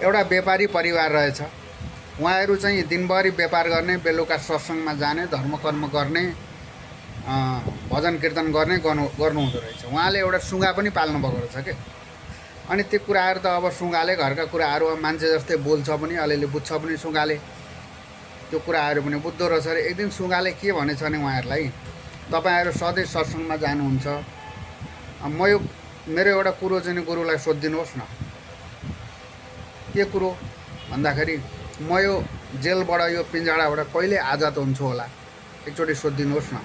एउटा व्यापारी परिवार रहेछ। उहाँहरू चाहिँ दिनभरि व्यापार गर्ने, बेलुका सत्सङ्गमा जाने, धर्मकर्म गर्ने, भजन कीर्तन गर्नुहुँदो रहेछ। उहाँले एउटा सुगा पनि पाल्नुभएको रहेछ के। अनि त्यो कुराहरू त अब सुगाले घरका कुराहरू अब मान्छे जस्तै बोल्छ पनि, अलिअलि बुझ्छ पनि सुगाले, त्यो कुराहरू पनि बुझ्दो रहेछ अरे। एक दिन सुगाले के भनेछ भने उहाँहरूलाई, तपाईँहरू सधैँ सत्सङ्गमा जानुहुन्छ, म यो मेरो एउटा कुरो चाहिँ गुरुलाई सोधिदिनुहोस् न। के कुरो भन्दाखेरि, म यो जेलबाट, यो पिँजडाबाट कहिले आजाद हुन्छु होला, एकचोटि सोधिदिनुहोस् न।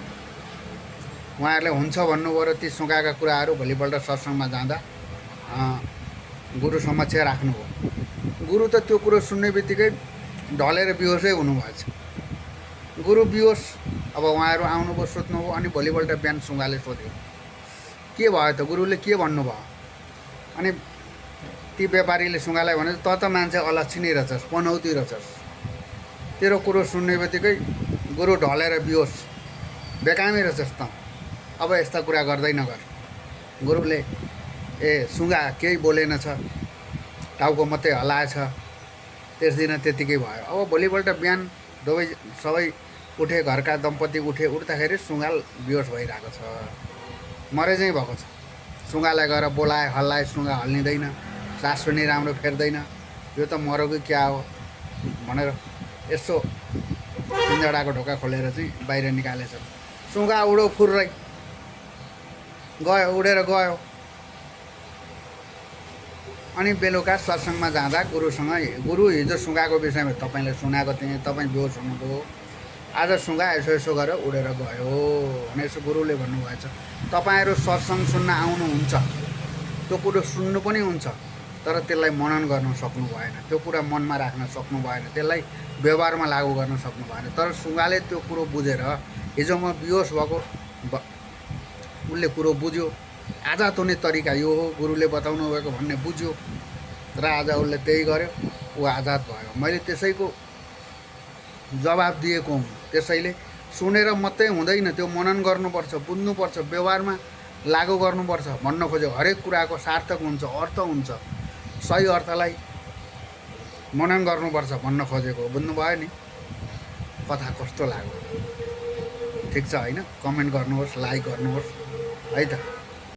उहाँहरूले हुन्छ भन्नुभयो र ती सुगाका कुराहरू भोलिपल्ट सत्सङ्गमा जाँदा गुरु समक्ष राख्नुभयो। गुरु त त्यो कुरो सुन्ने बित्तिकै ढलेर बिहोसै हुनुभएछ। गुरु बिहोस। अब उहाँहरू आउनुभयो, सोध्नुभयो। अनि भोलिपल्ट बिहान सुगाले सोध्यो, के भयो त, गुरुले के भन्नुभयो? अनि ती व्यापारीले सुगालाई भने, त मान्छे अलक्षिणी रहेछस्, पनौती रहेछस्, तेरो कुरो सुन्ने बित्तिकै गुरु ढलेर बिहोस, बेकामी रहेछस् त, अब यस्ता कुरा गर्दै नगर। गुरुले सुगा केही बोलेन छ, टाउको मात्रै हल्लाएछ। त्यस दिन त्यतिकै भयो। अब भोलिपल्ट बिहान सबै उठे, घरका दम्पति उठ्दाखेरि सुगा बिहोस भइरहेको छ, मरे चाहिँ भएको छ। सुगालाई गएर बोलाए, हल्लाए, सुगा हल्लिँदैन, सास पनि राम्रो फेर्दैन। यो त मरोको क्या हो भनेर यसो पिँजडाको ढोका खोलेर चाहिँ बाहिर निकालेछ। सुगा उडो फुर्रै गयो, उडेर गयो। अनि बेलुका सत्सङ्गमा जाँदा गुरुसँग, गुरु हिजो सुगाको विषयमा तपाईँलाई सुनाएको थिएँ, तपाईँ बेहोस हुनुभयो, आज सुगा यसो यसो गरेर उडेर गयो भने यसो गुरुले भन्नुभएछ। तपाईँहरू सत्सङ्ग सुन्न आउनुहुन्छ, त्यो कुरो सुन्नु पनि हुन्छ, तर त्यसलाई मनन गर्न सक्नु भएन, त्यो कुरा मनमा राख्न सक्नु भएन, त्यसलाई व्यवहारमा लागू गर्न सक्नु भएन। तर सुगाले त्यो कुरो बुझेर, हिजो म बिहोस भएको उसले कुरो बुझ्यो, आजाद हुने तरिका यो हो गुरुले बताउनु भएको भन्ने बुझ्यो, र आज उसले त्यही गर्यो, ऊ आजाद भयो। मैले त्यसैको जवाब दिएको हुँ। त्यसैले सुनेर मात्रै हुँदैन, त्यो मनन गर्नुपर्छ, बुझ्नुपर्छ, व्यवहारमा लागू गर्नुपर्छ भन्न खोज्यो। हरेक कुराको सार्थक हुन्छ, अर्थ हुन्छ, सही अर्थलाई मनन गर्नुपर्छ भन्न खोजेको। बुझ्नुभयो नि कथा कस्तो लाग्यो? ठिक छ होइन? कमेन्ट गर्नुहोस्, लाइक गर्नुहोस् है त।